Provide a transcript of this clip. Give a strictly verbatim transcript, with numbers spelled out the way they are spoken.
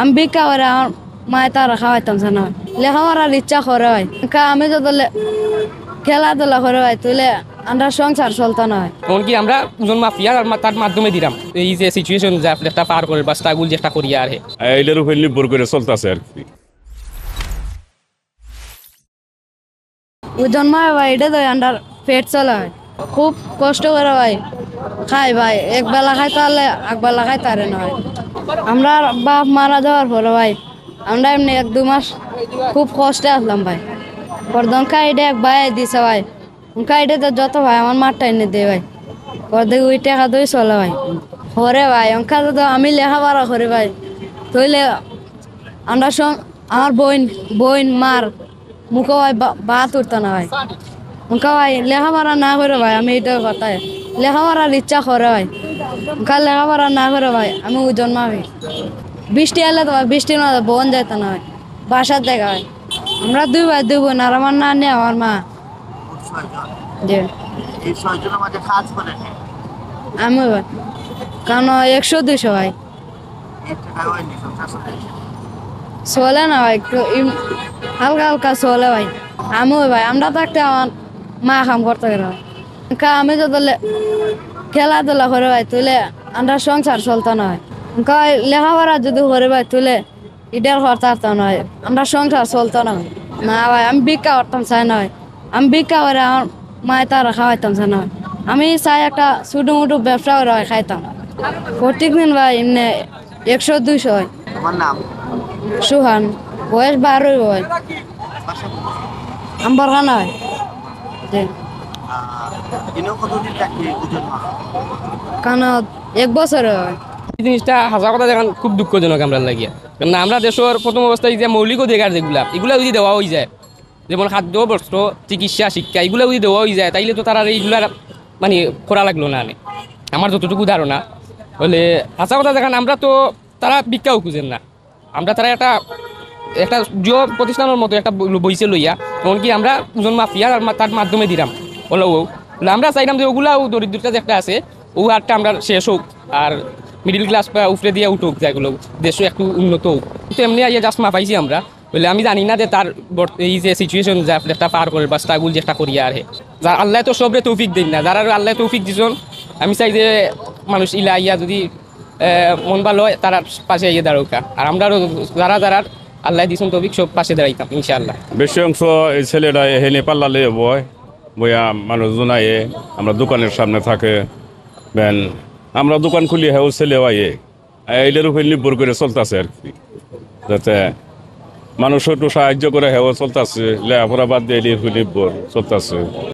আমি ভিক্ষা করি, আমার মায়ে তারে খাওয়াইতাম চায় না। লেখাপড়ার ইচ্ছা করে ভাই, কা-, আমি যত লে-, খেলাধুলা করি ভাই, তাইলে আমরার সংসার চলতো না ভাই। এমনকি আমরা ওজন মাপিয়া তার মা-, তার মাধ্যমে দিলাম। এই যে সিচুয়েশন যে আপনি একটা পার করের বা স্ট্রাগল যে একটা করিয়া আর হে। এইটার উপরে নির্ভর করে চলতেছে আর কি। ওজন মাপে ভাই, এটা তো আমরার পেট চলে ভাই। খুব কষ্ট করে ভাই খাই ভাই, এক বেলা খাইতে পারলে এক বেলা খাইতে পারে না ভাই। আমরার বাপ মারা যাওয়ার পরে ভাই, আমরা এমনি এক দুই মাস খুব কষ্টে আসলাম ভাই। পরদন খাই এটা এক ভাই দিছে ভাই, উনকা এটা তো যত ভাই আমার মার টাইনে দে ভাই, পরদে ওই টাকা দই চলে ভাই। হরে ভাই, উনকা তো আমি লেখাপড়া করি ভাই, তাইলে আমরা সং-, আমার বইন, বইন মার মুখো ভাই বা-, ভাত উঠতো না ভাই। উনকা ভাই লেখাপড়া না করে ভাই, আমি এটা কথায় লেখাপড়ার ইচ্ছা করে ভাই। উনকা লেখাপড়া না করে ভাই, আমি ওজন মাপি। বৃষ্টি এলে তো ভাই, বৃষ্টির মাঝে বন যাইতো না ভাই, বাসার দেখা ভাই। আমরা দুই ভাই দুই বোন, আর আমার নানি, আমার মা। জি। এই ছয়জনের মাঝে কাজ করে কে? আমি ভাই, কারণ একশো দুইশো ভাই। চলে না ভাই, একটু ইম-, হালকা হালকা চলে ভাই। আমি ওই ভাই, আমরা থাকতে আমার মা কাম করতে গেল। কা-, আমি যত লে-, খেলাধুলা করে ভাই, তাইলে আমরার সংসার চলতো না ভাই। কা-, লেখাপড়া যদি করে ভাই, তাইলে ইটার খরচ আরতো নায়, আমরার সংসার চলতো না। না ভাই, আমি ভিক্ষা করতাম চাই না ভাই। আমি ভিক্ষা করে আমার মায় তারা খাওয়াইতাম চাই না ভাই। আমি চাই একটা ছোট মোটো ব্যবসা করে ভাই খাইতাম। প্রত্যেক দিন ভাই এমনি একশো দুইশো হয়। তোমার নাম? সুহান, বয়স বারোই ভাই। বাসা কোথায়? আম্বরখানা হয়। জি। আহ, ইনো কতদিন থাকি ওজন মাপা? কারণ এক বছর হয়। এই জিনিসটা হাছা কথা দেখেন খুব দুঃখজনক আমরার লাগিয়া। কারণ আমরা দেশর প্রথম অবস্থায় যে মৌলিক অধিকার যেগুলা, এগুলা যদি দেওয়া অইযায়, যেমন খাদ্য, বস্ত্র, চিকিৎসা, শিক্ষা, এগুলা যদি দেওয়া অইযায়, তাইলে তো তারার এইগুলার মানে করা লাগলো না আনে। আমার যতটুকু ধারণা, বলে হাছা কথা দেখেন আমরা তো তারা ভিক্ষাও খুঁজের না। আমরা তারা একটা, একটা জিও প্রতিষ্ঠানের মতো একটা ব-, বইছে লইয়া, এমনকি আমরা ওজন মাপিয়া তার মা-, তার মাধ্যমে দিলাম। বলে ও, বলে আমরা চাইলাম যে ওগুলাও দরিদ্রতা যে একটা আছে, ও হারটা আমরা শেষ হোক, আর মিডল ক্লাস বা উপরে দিয়া উঠুক, যেগুলো দেশও একটু উন্নত হোক। কিন্তু এমনি আইয়া জাস্ট মাপাইছি আমরা। বলে আমি জানি না যে তার বর্ত-, এই যে সিচুয়েশন যে আপনি একটা পার করের বা স্ট্রাগল যে একটা করিয়া আর হে। যার আল্লাহ তো সবরে তৌফিক দেন না, যারা আল্লাহ তৌফিক দিছন, আমি চাই যে মানুষ ইলা আইয়া যদি আহ, মন ভালো হয়, তারার পাশে আইয়া দাঁড়াউক্কা। আর আমরারও যারা যারার আল্লাহ দিছন তৌফিক, সব পাশে দাঁড়াইতাম ইনশাআল্লাহ। বেশি অংশ এই ছেলেটা এখানে পাল্লা লইয়া বয়, বইয়া মানুষজন আয়ে, আমরা দোকানের সামনে থাকে, দেন আমরা দোকান খুলি, হ্যাঁ, ও ছেলেও আয়ে। এইটার উপরে নির্ভর করে চলতেছে আর কি, যাতে মানুষ একটু সাহায্য করে, হ্যাঁ, ও চলতেছে, লেখাপড়া বাদ দিয়ে এটার উপরে নির্ভর চলতেছে।